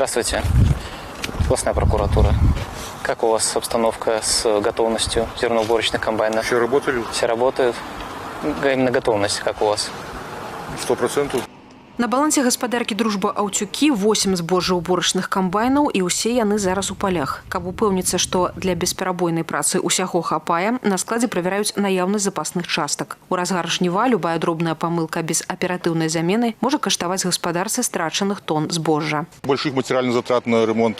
Здравствуйте. Областная прокуратура. Как у вас обстановка с готовностью зерноуборочных комбайнов? Все работали. Все работают. Именно готовность как у вас? 100%. На балансе гаспадаркі «Дружба Аўцюкі» 8 збожжаўборачных камбайнаў, і ўсе яны зараз у палях. Каб упэўніцца, што для бесперабойнай працы ўсяго хапае, на складзе правяраюць наяўнасць запасных частак. У разгар жніва любая дробная памылка без аператыўнай замены можа каштаваць гаспадарцы страчаных тонн збожжа. Больших материальных затрат на ремонт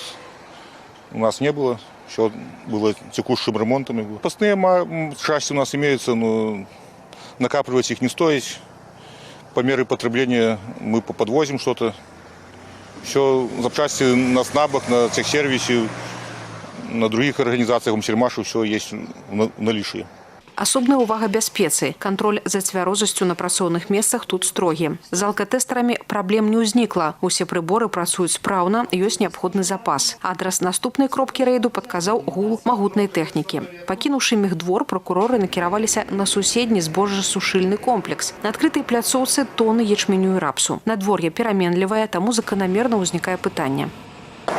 у нас не было. Все было текущим ремонтом. Запасные части у нас имеются, но накапливать их не стоит. По мере потребления мы подвозим что-то. Все запчасти на СНАБах, на техсервисе, на других организациях, Гомсельмаше все есть в наличии. Асобная ўвага бяспецы. Кантроль за цвярозасцю на працоўных месцах тут строгі. З алкатэстарамі праблем не ўзнікла. Усе прыборы працуюць спраўна, ёсць неабходны запас. Адрас наступнай кропкі рэйду падказаў гул магутнай тэхнікі. Пакінуўшы мехдвор, пракуроры накіраваліся на суседні збожжасушыльны комплекс. На адкрытай пляцоўцы тоны ячменю і рапсу. Надвор'е пераменлівае, таму заканамерна ўзнікае пытанне.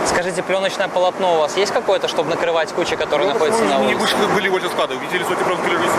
Скажите, пленочное полотно у вас есть какое-то, чтобы накрывать кучи, которые находятся на улице? Не были возле склада, видели, сотни пленки лежит.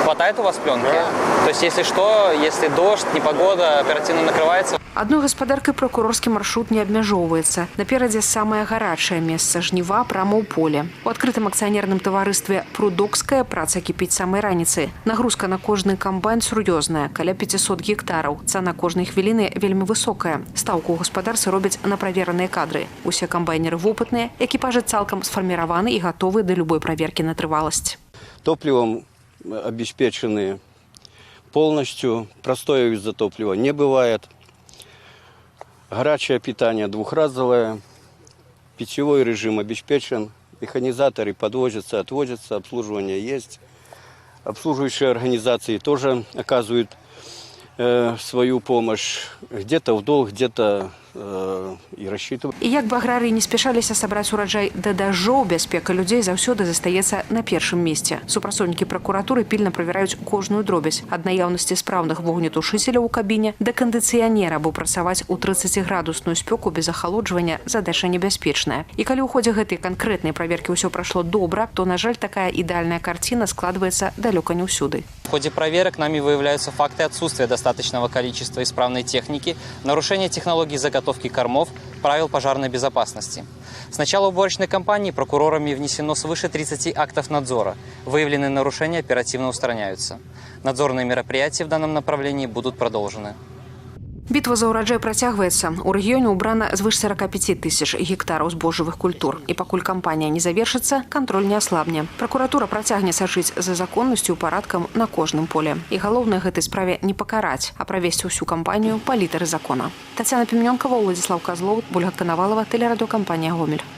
Хватает у вас пленки? Да. То есть, если что, если дождь, непогода, оперативно накрывается? Адной гаспадаркай пракурорскі маршрут не абмяжоўваецца. Наперадзе самае гарачае месца жніва прама ў поле. У адкрытым акцыянерным таварыстве «Прудокская» праца кіпіць самай раніцы. Нагрузка на кожны камбайн сур'ёзная, каля 500 гектараў. Цана кожнай хвіліны вельмі высокая. Стаўку ў гаспадарцы робяць на правераныя кадры. Усе камбайнеры вопытныя, экіпажы цалкам сфарміраваны і гатовы да любой праверкі на трываласць. Топливом обеспечены полностью. Простоев из-за топлива не бывает. Горячее питание двухразовое, питьевой режим обеспечен, механизаторы подвозятся, отвозятся, обслуживание есть. Обслуживающие организации тоже оказывают свою помощь, где-то в долг, где-то и рассчитывают. І як бы аграрыі не спяшаліся сабраць ураджай да дажджоў, бяспека людзей заўсёды застаецца на першым месцы. Супрацоўнікі пракуратуры пільна правяраюць кожную дробязь. Ад наяўнасці спраўных вогнетушыцеляў у кабіне да кандыцыянера, бо працаваць у 30-градусную спёку без ахалоджвання задача небяспечная. І калі ў ходзе гэтай канкрэтнай праверкі ўсё прайшло добра, то, на жаль, такая ідэальная карціна складваецца далёка не ўсюды. В ходе проверок нами выявляются факты отсутствия достаточного количества исправной техники, нарушения технологий заготовки кормов, правил пожарной безопасности. С начала уборочной кампании прокурорами внесено свыше 30 актов надзора. Выявленные нарушения оперативно устраняются. Надзорные мероприятия в данном направлении будут продолжены. Бітва за ўраджай працягваецца. У рэгіёне ўбрана звыш 45 тысяч гектараў збожжавых культур. І пакуль кампанія не завершыцца, кантроль не аслабне. Пракуратура працягне сачыць за законнасцю і парадкам на кожным поле. І галоўнае гэтай справе не пакараць, а правесці ўсю кампанію па літары закона. Тацяна Піменёнкава, Уладзіслаў Казлоў, Ольга Канавалава, тэлерадыёкампанія «Гомель».